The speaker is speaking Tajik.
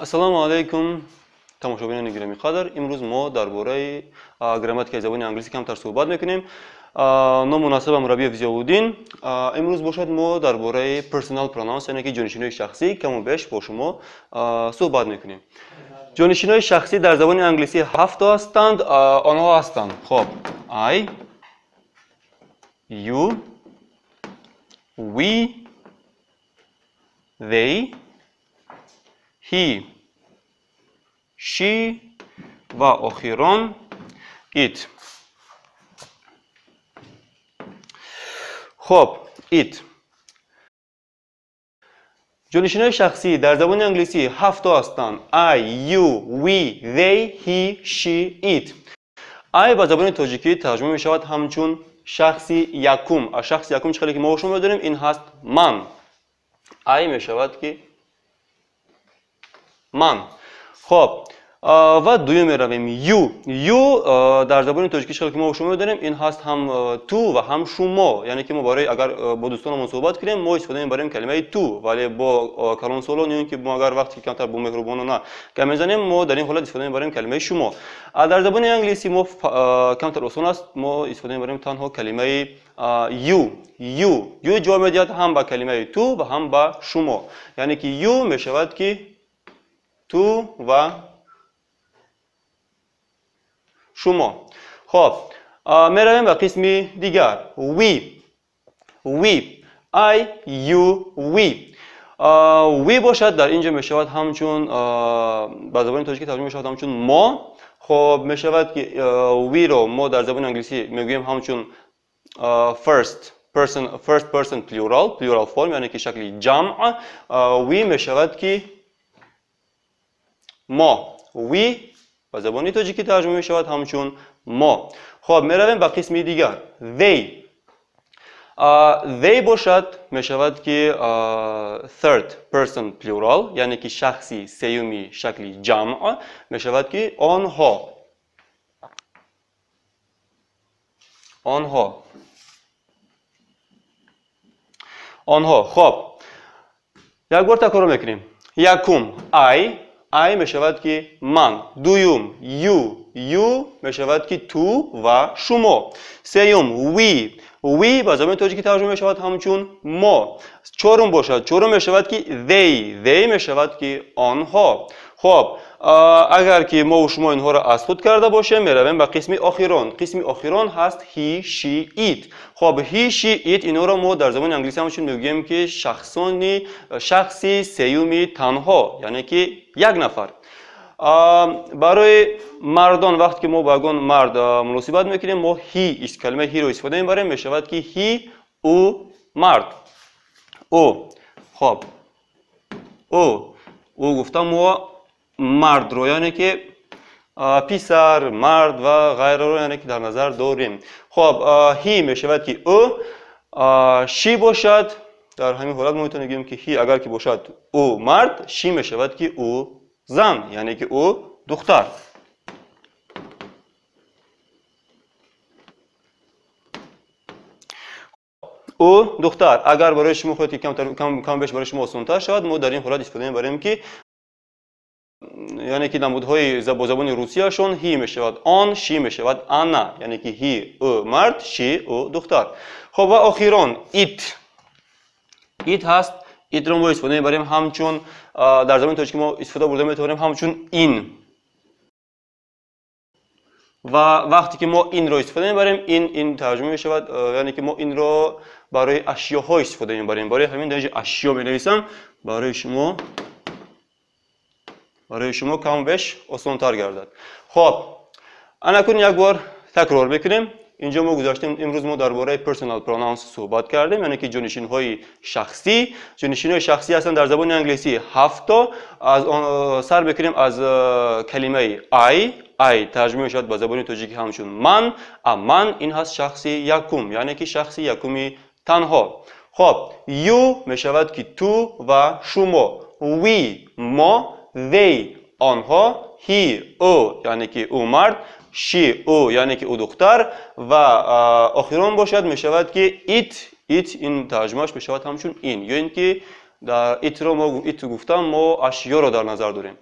Ассалому алайкум, тамошобинони гиромиқадр. Имрӯз мо дар бораи грамматикаи забони англисӣ камтар суҳбат мекунем. Ному насабам Рабиев Зиёвуддин. Имрӯз бошад мо дар бораи personal pronouns, яъне ки ҷонишинои шахсӣ каму беш бо шумо суҳбат мекунем. Ҷонишинои шахсӣ дар забони англисӣ ҳафт ҳастанд. Онҳо ҳастанд: хоб, I, you, we, they, he, she ва охирон it. Хоб, it. Ҷонишинои шахсӣ дар забони англисӣ ҳафто ҳастанд: I, you, we, they, he, she, it. I ба забони тоҷикӣ тарҷума мешавад ҳамчун шахси якум. Аз шахси якум чӣ хеле ки мо шумо медонем, ин ҳаст ман. I мешавад ки ман. Хоб, ва дуюм меравем you. You дар забони тоҷикӣ чӣ хеле ки мо шумо медонем, ин ҳаст ҳам ту ва ҳам шумо. Яъне ки мо барои агар бо дӯстонамон суҳбат кунем, мо истифода мебарем калимаи ту, вале бо калонсолон ё ин ки мо агар вақте ки камтар бо меҳрубонона гап мезанем, мо дар ин ҳолат истифода мебарем калимаи шумо. Дар забони англисӣ мо камтар осон аст, мо истифода мебарем танҳо калимаи you. You. You ҷавоб медиҳад ҳам ба калимаи ту ва ҳам ба шумо. Яъне ки you мешавад ки ту ва шумо. Хоб, меравем ба қисми дигар. We. We. I, you, we. We бошад дар инҷо мешавад ҳамчун, ба забони тоҷикӣ тарҷума мешавад ҳамчун мо. Хоб, мешавад ки we-ро мо дар забони англисӣ мегӯем ҳамчун first person, first person plural, plural form, яъне ки шакли ҷамъ. We мешавад ки мо. We ба забони тоҷикӣ тарҷума мешавад ҳамчун мо. Хоб, меравем ба қисми дигар. They. They бошад мешавад ки third person plural, яъне ки шахси сеюми шакли ҷамъ, мешавад ки онҳо. Онҳо. Онҳо. Хоб, як бор такрор мекунем. Якум I, I мешавад ки ман. Дуюм you, you мешавад ки ту ва шумо. Сеюм we, we ба забони тоҷикӣ тарҷума мешавад ҳамчун мо. Чорум бошад, чорум мешавад ки they, they мешавад ки онҳо. Хоб, агар ки мо шумо инҳоро аз худ карда бошем, меравем ба қисми охирон. Қисми охирон ҳаст he, she, it. Хоб, he, she, it инҳоро мо дар забони англисӣ ҳамчун мегӯем ки шахсони шахси сеюми танҳо, яъне ки як нафар. Барои мардон вақте ки мо ба ягон мард муносибат мекунем, мо he, калимаи he-ро истифода мебарем, мешавад ки he, ӯ мард. Ӯ. Хоб, ӯ. Ӯ гуфта мо мардро, яъне ки писар, мард ва ғайраро, яъне ки дар назар дорем. Хоб, he мешавад ки ӯ, she бошад, дар ҳамин ҳолат мо метавонем гӯем ки he агар ки бошад ӯ мард, she мешавад ки ӯ зан, яъне ки ӯ духтар. Ӯ духтар. Агар барои шумо хоҳед ки кам беш барои шумо осонтар шавад, мо дар ин ҳолат истифода мебарем ки яъне ки намудҳои бо забони русияшон he мешавад он, she мешавад она, яъне ки he ӯ мард, she ӯ духтар. Хоб, ва охирон it. It ҳаст. It-ро мо истифода мебарем ҳамчун, дар забони тоҷикӣ мо истифода бурда метавонем ҳамчун ин. Ва вақте ки мо инро истифода мебарем, ин тарҷума мешавад, яъне ки мо инро барои ашёҳо истифода мебарем. Барои ҳамин дар инҷо ашё менависам, барои шумо кам беш осонтар гардад. Хоб, анакун як бор такрор мекунем. Инҷо мо гузаштем, имрӯз мо дар бораи personal pronouns суҳбат кардем, яъне ки ҷонишинҳои шахсӣ. Ҷонишинҳои шахсӣ ҳастанд дар забони англисӣ ҳафто. Аз он сар мекунем аз калимаи I. I тарҷума мешавад ба забони тоҷикӣ ҳамчун ман, а ман ин ҳаст шахси якум, яъне ки шахси якуми танҳо. Хоб, you мешавад ки ту ва шумо, we мо, they онҳо, he ӯ, яъне ки ӯ мард, she ӯ, яъне ки ӯ духтар, ва охирон бошад мешавад ки it. It ин тарҷумааш мешавад ҳамчун ин, ё ин ки Дар it ро мо, it гуфтам, мо ашёро дар назар дорем.